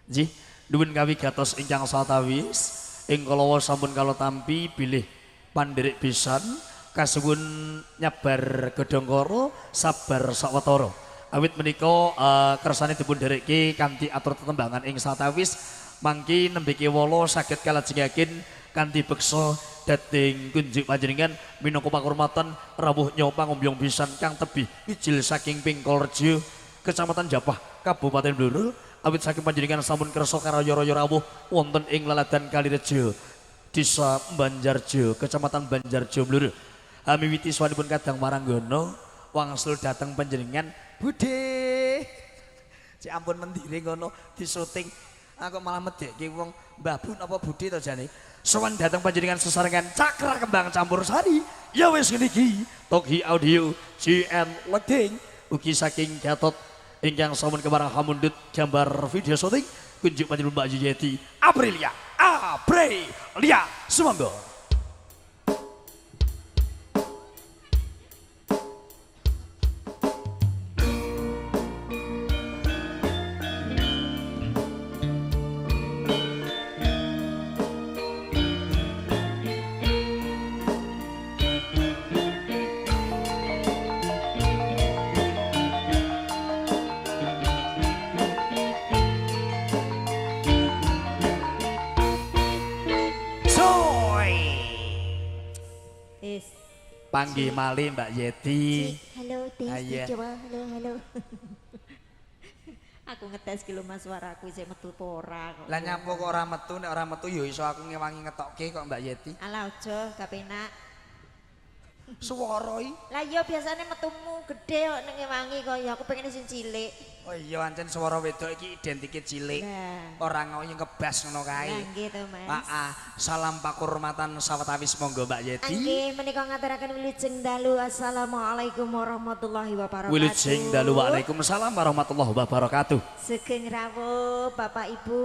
Nggih, nuwun kawigatos ingkang sawetawis ing kalawa sampun kala tampi bilih pandherek pisan kasuwun nyebar godhong kara sabar sawetara. Awit menika kersane dipun dherekke kanthi atur tetembangan ing sawetawis mangki nembe kewala saged kalajengaken kanthi beksa dhateng kunjuk panjenengan minangka pakurmatan rawuh nyo pangombyong pisan kang tebih ijil saking Pingkulrejo Kecamatan Japah Kabupaten Blora awit saking panjenengan sampun kersa karaya-raya rawuh wonten ing laladan Kalirejo Desa Banjarjo Kecamatan Banjarjo Blora. Amiwiti sowanipun Kadang Waranggono wangsul dhateng panjenengan Budhe. Cek ampun mendire ngono disuting. Aku malah medekke wong Mbah Bu napa Budhe to jane. Sowan dhateng panjenengan sesarengan Cakra Kembang Campur Sari. Ya wis ngene iki Toki Audio GN Leding ugi saking Gatot ingkang sampun kepareng hamundhut gambar video syuting kunjuk panjenengan Mbak Yeti Aprilia. Aprilia sumangga. Panggih malih Mbak Yeti. Halo, tes dicoba. Halo, halo. Aku ngetes ki lho Mas, suaraku isih metu apa ora kok. Lah nyapa kok ora metu, nek ora metu ya iso aku ngewangi ngetokke kok Mbak Yeti. Alah aja, gak penak. Swara iki. Lah iya biasane metumu gede kok ning ngewangi kok ya aku pengen sing cilik. Oh iya ancen swara wedok iki identike cilik. Ora ngoyo ngebas ngono kae. Lah nggih to Mas. Heeh, salam pakurmatan sawetawis monggo Mbak Yeti. Nggih menika ngaturaken wilujeng dalu. Assalamualaikum warahmatullahi wabarakatuh. Wilujeng dalu waalaikumsalam warahmatullahi wabarakatuh. Sugeng rawuh Bapak Ibu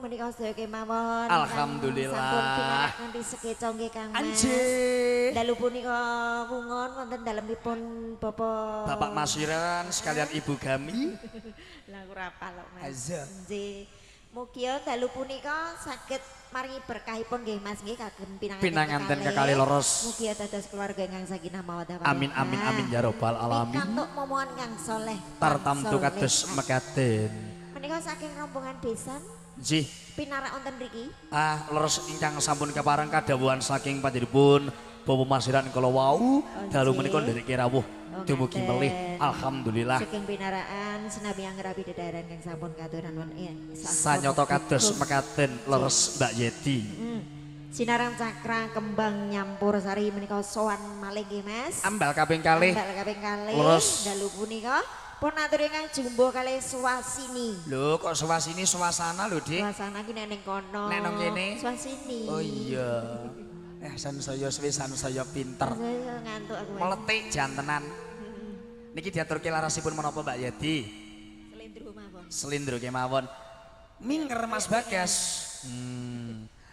menika sedaya kemawon. Alhamdulillah. Sampun pinarak nganti sekeca nggih Kang Mas. Anjih. Dalu punika wungon wonten dalemipun Bapak Bapak Masiran sekalian Ibu Gami. Lah aku ora apal kok Mas. Nggih. Mugia dalu punika saged maringi berkahipun nggih Mas nggih kagem pinanganten kekalih leres. Mugia dados keluarga ingkang sakinah mawaddah warahmah. Amin amin amin ya rabbal alamin. Pikantuk momongan kang soleh. Tartamtu kados mekaten. Menika saking rombongan besan. Nggih. Pinarak wonten mriki. Ah leres ingkang sampun kepareng kadhawuhan saking panjenenganipun Bapak Masiran kala wau dalu menika ndereke rawuh dumugi melih alhamdulillah. Saking pinaraan senapi angrapi dedharan kang sampun katuran wonten sanyata kados mekaten leres Mbak Yeti. Sinarang Cakra Kembang Nyampur Sari menika sowan malih nggih Mas. Ambal kaping kalih. Ambal kaping kalih. Leres. Dalu punika pun aturi kang jumbuh kalih Suwasini. Lho kok Suwasini suasana lho Dik. Suasana ki nek ning kono. Nek nang kene. Suwasini. Oh iya. Sansaya suwe sansaya pinter. Saya ngantuk aku. Meletik jantenan. Niki diaturke larasipun menapa Mbak Yeti? Selindro mawon. Selindro kemawon. Minger Mas Bagas.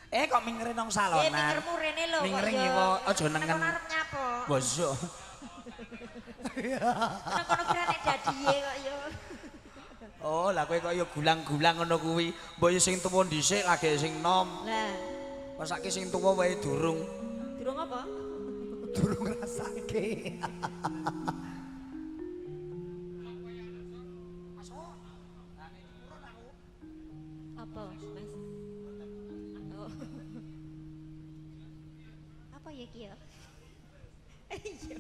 Eh kok mingere nang salonan? Mingermu rene lho kok. Mingere ngiwa aja nengen. Nang arep nyapa? Bosok. Nang kono kira nek dadiye kok ya. Oh, lah kowe kok ya gulang-gulang ngono kuwi. Mbok ya sing tuwa dhisik lagi sing nom. Lah Masake sing tuwa wae durung. Durung apa? Durung ngrasake. Apa, Mas? Oh. Apa ya ki ya? Iya.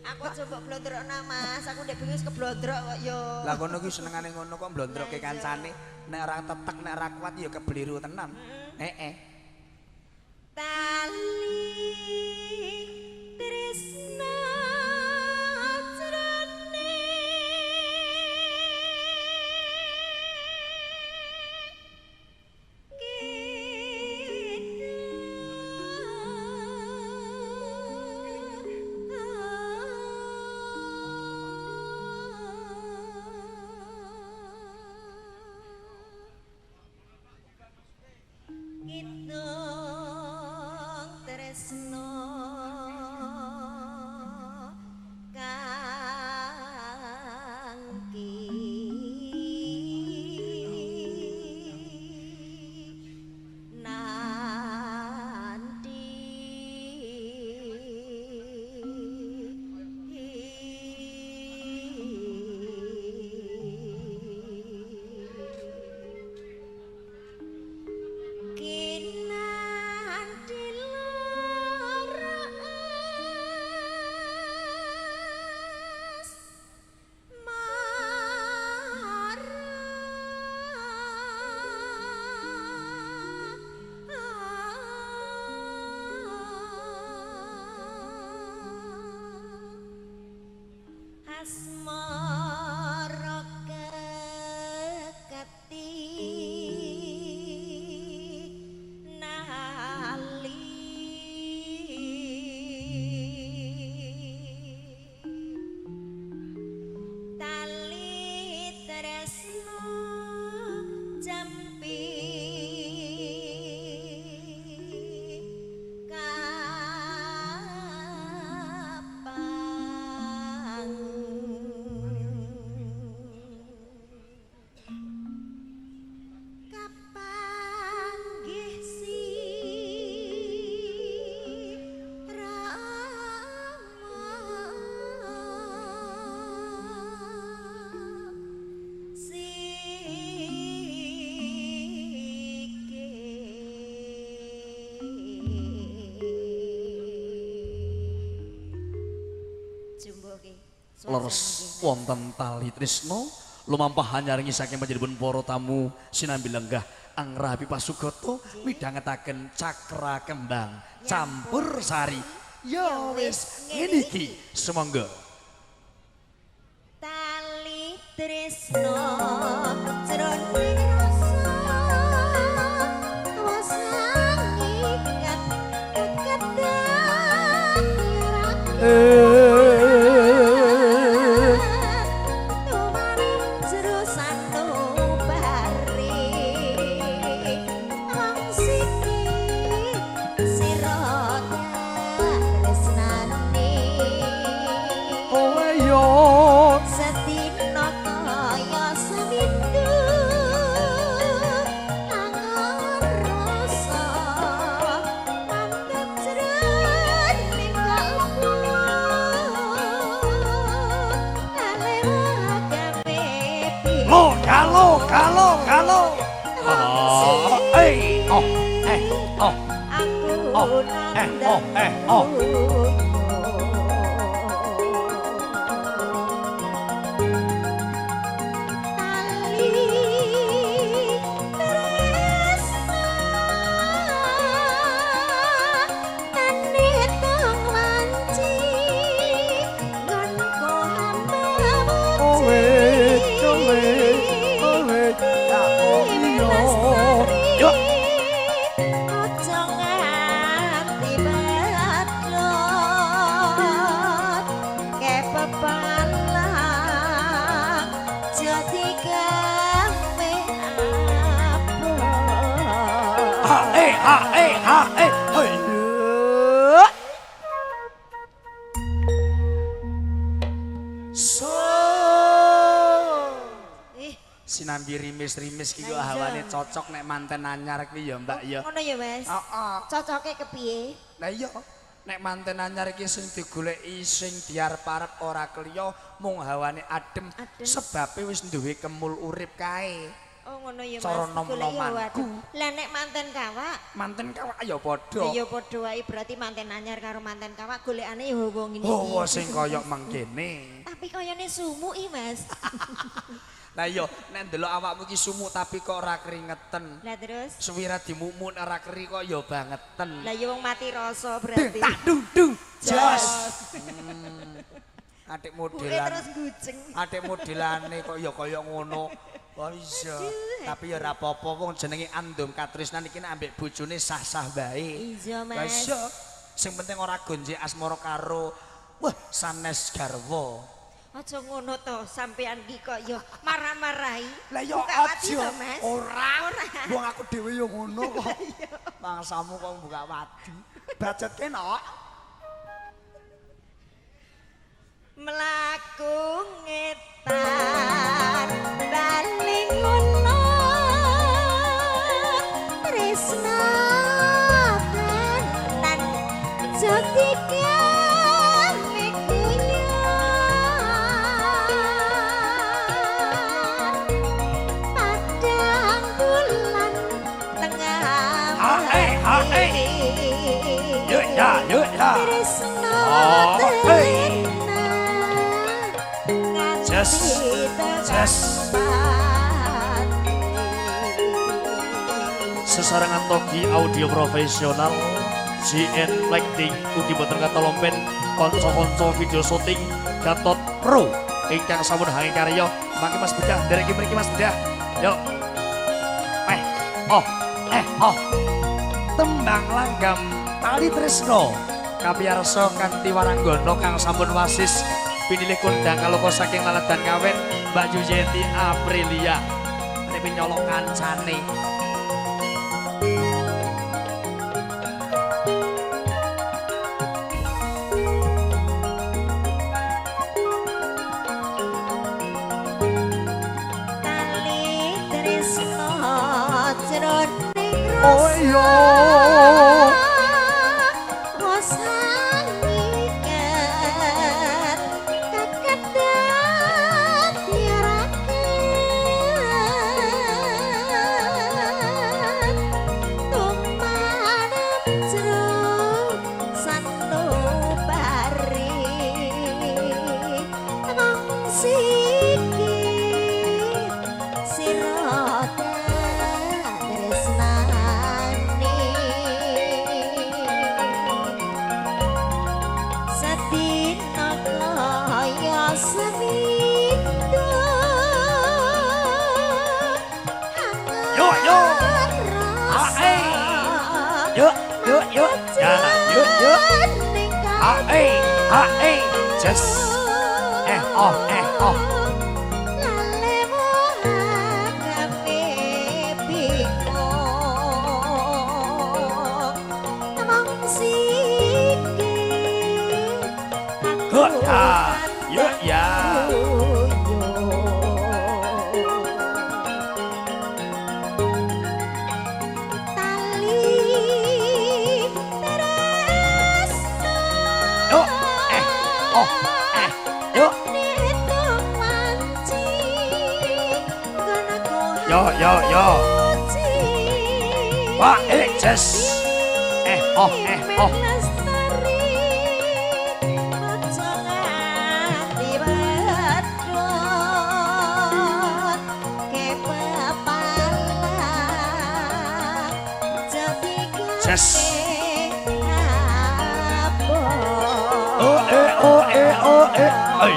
Aku aja mbok blondrokna Mas, aku ndek bengi wis keblondrok kok yo. Lah kono ki senengane ngono kok mblondrokke kancane. Nek ora tetek nek ora kuat ya kebeliru tenan. Heeh. Tali tresna jroning kita. Asmara keketi nali tali tresno jampi kapang kapanggih si Rama sike jumbo ki Leres wonten tali trisno lumampah nyaringi saking panjenengan para tamu sinambi lenggah angrahapi pasugoto midhangetaken cakra kembang campur sari. Ya wis ngene iki sumangga. Tali tresno jroning rasa wasangi kat kekedan tumanem jero sanubari wong siki sira tresnane Kowe yo sedina kaya seminggu angon rasa mantep jroning kalbu alewakame lo galo galo galo. Oh, eh, oh, eh, oh. Aku Oh, eh, oh, eh, oh. Tali tresna tanitung wanci nggonku hamba Kowe, kowe, kowe, ya oh iya. Yo. Aja nganti badhot kepepalang jati gawe abot. Ha eh ha eh ha eh. Hey. So. Ih, Sinambi rimis-rimis ki kok Lah iya. hawane cocok nek manten anyar kuwi ya Mbak ya. Ngono ya, Mas. Heeh. Cocoke kepiye? Lah iya, nek manten anyar iki sing digoleki sing diarep-arep ora kliya mung hawane adem, Adem. sebabe wis duwe kemul urip kae. Oh ngono ya Mas. Cara Goleki nom-nomanku. waduh. Lah nek manten kawak, Manten kawak ya padha. ya padha wae berarti manten anyar karo manten kawak golekane ya hawa ngene iki. Hawa sing kaya mangkene. Tapi kayane sumuk iki, Mas. Lah iya, nek ndelok awakmu iki sumuk tapi kok ora keringetan. Lah terus? Suwira dimukmuk ora keri kok ya bangeten. Lah ya wong mati rasa berarti. Tak dung dung. Jos. Adik Buke modelan. terus gujeng. Adik modelane kok ya kaya ngono. Wah iya, tapi ya ora apa-apa wong jenenge Andum Katrisnan iki nek ambek bojone sah-sah wae. Iya, Lah Mas. iya, sing penting ora gonjek asmara karo wah sanes garwa. Aja ngono to, sampean ki kok ya marah-marahi. Lah ya Buka wadi aja. to, Mas. Ora. Ora. Wong aku dhewe ya ngono kok. Mangsamu kok buka wadi. Bacetke nok. Mlaku ngetan bali ngono tresna tenan jati kami guyon padang bulan tengah Ha, eh, ha, eh. Yuk ya, yuk ya. Tresna Oh, eh. tenan nganti Yes, tekan yes. pati. Sesarengan togi audio profesional GN Lighting ugi boten katolompen kanca-kanca video syuting Gatot Pro. ingkang sampun hangi karya. Mangke Mas Bedah nderek mriki Mas Bedah. Yuk. Eh, oh, eh, oh. Tembang langgam tali tresno kapiyarsa kanthi waranggana kang sampun wasis pinilih kondang kaloka saking Laledan Kawen Mbak Yuyeti Aprilia. Arepe nyolok kancane. Tali tresno jroning Oh iya. Yuk, yuk. Ah, eh. Yuk, yuk, yuk. Ya, yuk, yuk. Ah, eh, ah, eh. Just. Eh, oh, eh, oh. Huh, ya. Yuk, ya. Yuk, eh, oh, eh, yuk. Yo, yo, yo. Wah, eh, just. Eh, oh, eh, oh. Just. Oh, eh, oh, eh, oh, eh. Ayo.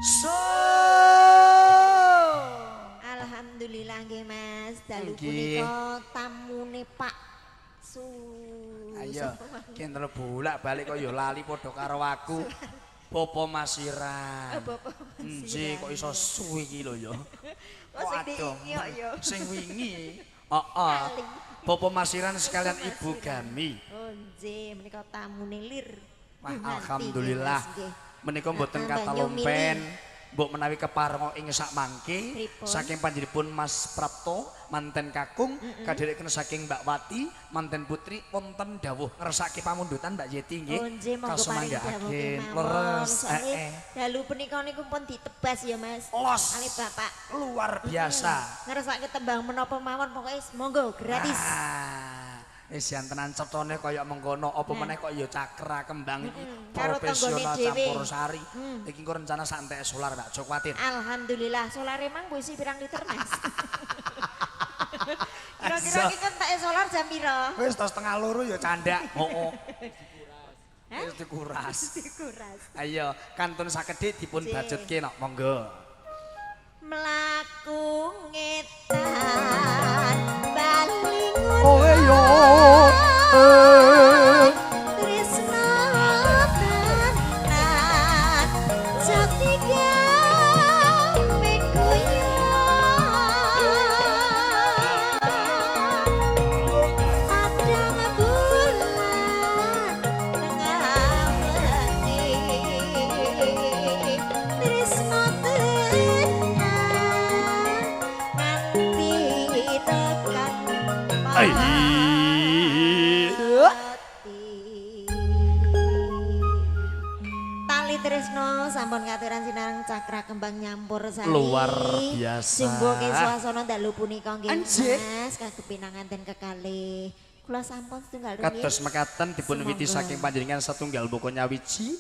So. Alhamdulillah nggih Mas, dalu Nggih. punika tamune Pak Su. Ayo, kentel bolak-balik kok ya lali padha karo aku. Bapak Masiran. Oh, Bapak Masiran. Nggih, kok iso suwi iki lho ya. Oh, sing diingi kok ya. Sing wingi. Heeh. Bapak Masiran sekalian Ibu Gami. Oh nggih, menika tamune lir. Wah, alhamdulillah. Menika mboten Heeh, kathah Mbak lompen. Yumini. Mbok menawi keparenga ing sak mangke saking panjenenganipun Mas Prapto manten kakung kadherekaken saking Mbak Wati manten putri wonten dawuh ngersake pamundutan Mbak Yeti nggih. Oh nggih, monggo paring dawuh Kasumanggaaken. Leres. Heeh. Dalu punika niku pun ditebas ya Mas. Los. Kali Bapak. Luar biasa. Ngersake tembang menapa mawon pokoke monggo gratis. Ah, wis yen tenan cetone kaya mengkono apa meneh kok ya cakra kembang iki profesional campur sari. Iki engko rencana sak entek solar Mbak, aja kuwatir. Alhamdulillah, solare mang mbok isi pirang liter Mas? Kira-kira iki entek solar jam pira? Wis tos 1:30 ya candak. Heeh. Wis dikuras. Dikuras. Ayo, kantun sakedhik dipun bajutke nok, monggo. Mlaku ngetan bali Oh iya. Tresna tenan jati gawe goyang padang bulan tengah wengi tresna tenan nganti tekan Tali tresno sampun katuran sinareng cakra kembang nyampur sari. Luar biasa. Sumboke swasana dalu punika nggih Mas kagem pinanganten kekalih. Kula sampun setunggal rumiyin. Kados mekaten dipun witi saking panjenengan satunggal buku nyawiji